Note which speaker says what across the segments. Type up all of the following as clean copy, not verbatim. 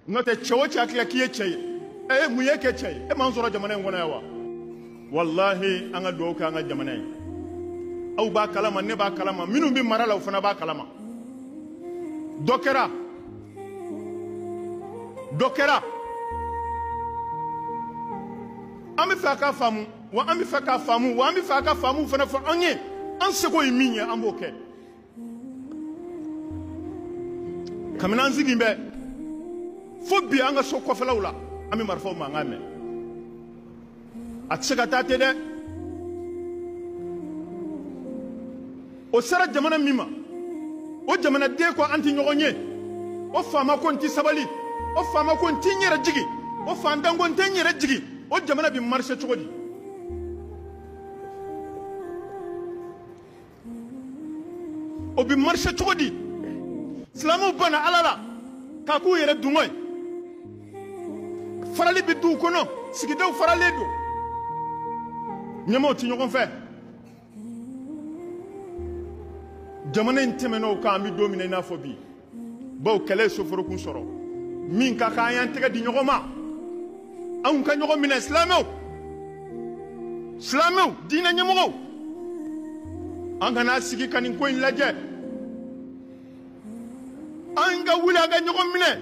Speaker 1: N'o tɛ cɛ o cɛ hakili la k'i ye cɛ ye, e mun ye kɛ cɛ ye? E m'an sɔrɔ jamana in kɔnɔ yan wa? Walahi, an ka dugawu kɛ an ka jamana ye. Aw b'a kalama, ne b'a kalama, minnu bɛ mara la, o fana b'a kalama. Dɔ kɛra, dɔ kɛra. An bɛ fɛ a ka faamu wa, an bɛ fɛ k'a faamu wa, an bɛ fɛ a ka faamu fana fɔ an ye. An seko ye min ye, an b'o kɛ. Kabini an sigi bɛ fo bi, an ka so kɔfɛlaw la, an bɛ marifaw mankan mɛn. A tɛ se ka taa ten dɛ. O sera jamana min ma, o jamanaden ko an tɛ ɲɔgɔn ye, o faama ko n tɛ sabali, o faama ko n tɛ n yɛrɛ jigin, o faantan ko n tɛ n yɛrɛ jigin, o jamana bɛ marcher cogo di? O bɛ marcher cogo di? Silamɛw banna Ala la k'a k'u yɛrɛ dungɔ ye. Farali bɛ duw kɔnɔ, sigidaw faralen don, ɲɛmaaw tɛ ɲɔgɔn fɛ. Jamana in tɛmɛna o kan, an bɛ don min na i n'a fɔ bi, bawo kɛlɛ ye soforokun sɔrɔ. Min ka kan, an y'an tɛgɛ di ɲɔgɔn ma, anw ka ɲɔgɔn minɛ. Silamɛw, silamɛw, diinɛ ɲɛmɔgɔw, an kana sigi ka nin ko in lajɛ. An ka wuli, an ka ɲɔgɔn minɛ,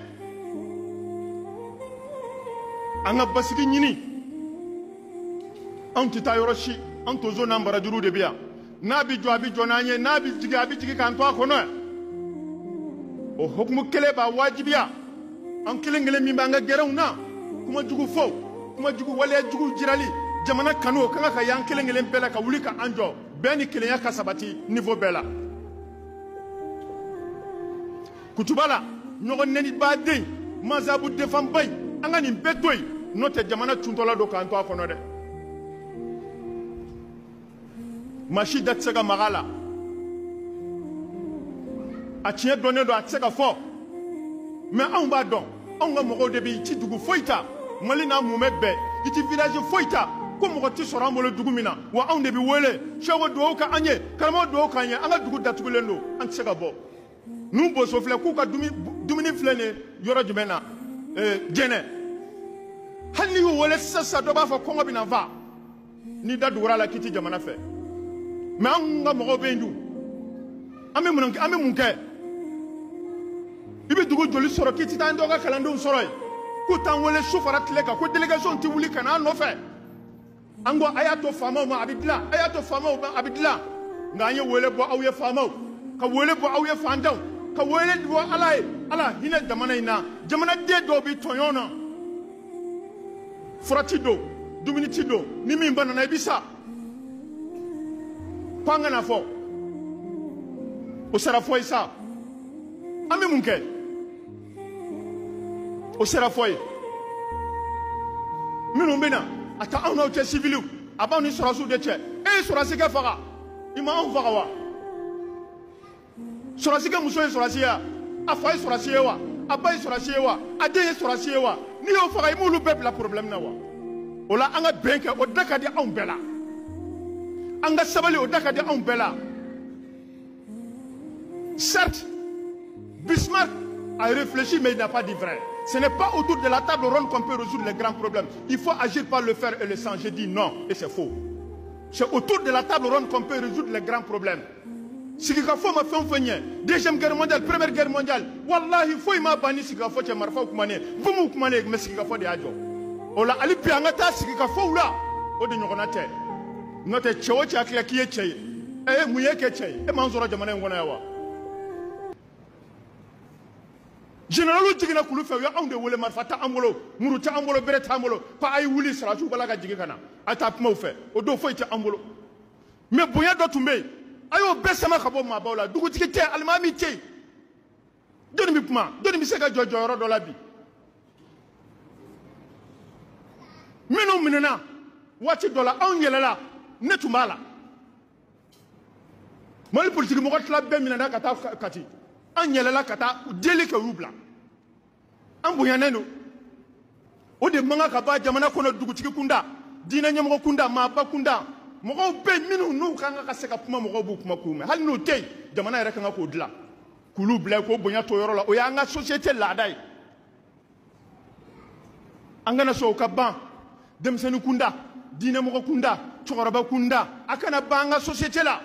Speaker 1: an ka basigi ɲini. Anw tɛ taa yɔrɔ si, an tonso n'an barajuru de bɛ yan. N'a bɛ jɔ, a bɛ jɔ n'an ye, n'a bɛ jigin, a bɛ jigin k'an to a kɔnɔ yan. O hukumu kelen b'a wajibiya an kelen kelen min b'an ka gɛrɛnw na, kuma jugu fɔ, kuma jugu, waleya jugu jirali, jamana kanu, o ka kan ka y'an kelen kelen bɛɛ la, ka wuli ka an jɔ, bɛn ni kelenya ka sabati niveau bɛɛ la. Kutuba la, ɲɔgɔn nɛnibaden, mazabu defanba in, an ka nin bɛɛ to yen. N'o tɛ, jamana cuntɔla don k'an to a kɔnɔ dɛ. Maa si da tɛ se ka maga a la. A tiɲɛ dɔnnen don, a tɛ se ka fɔ, mɛ anw b'a dɔn. Anw ka mɔgɔw de bɛ i ti dugu foyi ta Mali n'a mumɛ bɛɛ, i ti village foyi ta ko mɔgɔ ti sɔrɔ an bolo dugu min na, wa anw de bɛ wele: seko dugawu ka an ye, karamɔgɔ dugawu k'an ye. An ka dugu datugulen don, an tɛ se ka bɔ. N'u boso filɛ k'u ka dumuni filɛ nin yɔrɔ jumɛn na, Jɛnɛ. Hali n'i y'u wele sisan sisan, dɔ b'a fɔ kɔngɔ bɛ na n fa. N'i da dugura la k'i ti jamana fɛ, mɛ anw ka mɔgɔw bɛ yen dun, an bɛ mun, an bɛ mun kɛ? I bɛ dugu joli sɔrɔ k'i ti taa dɔ ka kalandenw sɔrɔ yen k'u t'an wele su fara tile kan, ko délégation ti wuli ka n'an nɔfɛ? An ko a y'a to faamaw ma, a bɛ dilan. A y'a to faamaw ma, a bɛ dilan. Nka an ye wele bɔ aw ye faamaw, ka wele bɔ aw ye fantanw, ka wele bɔ Ala ye. Ala hinɛ jamana in na. Jamanaden dɔw bɛ tɔɲɔn na, fura ti don, dumuni ti don, ni min banana i bɛ sa. Ko an kana fɔ, o sera fɔ ye sa, an bɛ mun kɛ? O sera fɔ ye. Minnu bɛ na a ta anw n'aw cɛ, siviliw, a b'aw ni sɔrɔsiw de cɛ. E ye sɔrɔsikɛ faga, i ma anw faga wa? Sɔrɔsikɛ muso ye sɔrɔsi ye, a fa ye sɔrɔsi ye wa, a ba ye sɔrɔsi ye wa, a den ye sɔrɔsi ye wa? N'i y'o faga, i m'olu bɛɛ bila problème na wa? O la, an ka bɛn kɛ, o da ka di anw bɛɛ la. An ka sabali, o da ka di anw bɛɛ la. Certes, Bismarck a réfléchi, mais il n'a pas dit vrai. Ce n'est pas autour de la table ronde qu'on peut résoudre les grands problèmes. Il faut agir par le fer et le sang. J'ai dit non, et c'est faux. C'est autour de la table ronde qu'on peut résoudre les grands problèmes. Sigikafɔ ma fɛn o fɛn ɲɛ, deuxième guerre mondiale, première guerre mondiale, wallahi, foyi ma ban ni sigikafɔ cɛ. Marifaw kumanen, bomuw kumanen, mais sigikafɔ de y'a jɔ. O la, hali bi, an ka taa sigikafɔw la, o de ɲɔgɔnna tɛ. N'o tɛ, cɛ o cɛ hakili la k'i ye cɛ ye, e mun ye kɛ cɛ ye? E m'an sɔrɔ jamana in kɔnɔ yan wa? Généraliw jiginna kulu fɛ, u ye anw de wele. Marifa t'an bolo, muru t'an bolo, bere t'an bolo, ko a ye wuli, sɔrɔdasiw b'a la ka jigin ka na, a taa kumaw fɛ. O don, foyi tɛ an bolo, mɛ bonya dɔ tun bɛ yen. A y'o bɛɛ sama ka bɔ maabaw la. Dugutigi tɛ, alimami tɛ yen. Jɔnni bɛ kuma? Jɔnni bɛ se ka jɔ jɔyɔrɔ dɔ la bi? Minnu minɛna waati dɔ la, anw yɛlɛla, ne tun b'a la. Mali politiki mɔgɔ tila bɛɛ minɛna ka taa Kati. An yɛlɛla ka taa deli kɛ, y'u bila. An bonyanen don. O de man kan ka ban jamana kɔnɔ. Dugutigi kunda, diinɛ ɲɛmɔgɔ kunda, maaba kunda, mɔgɔw bɛ yen minnu n'u kan ka se ka kuma, mɔgɔw b'u kuma k'u mɛn. Hali n'u tɛ yen, jamana yɛrɛ kan ka k'o dilan, k'olu bila, k'o bonya to yɔrɔ la. O y'an ka société laada ye. An kana sɔn o ka ban. Denmisɛnnin kunda, diinɛmɔgɔ kunda, cɛkɔrɔba kunda, a kana ban an ka société la.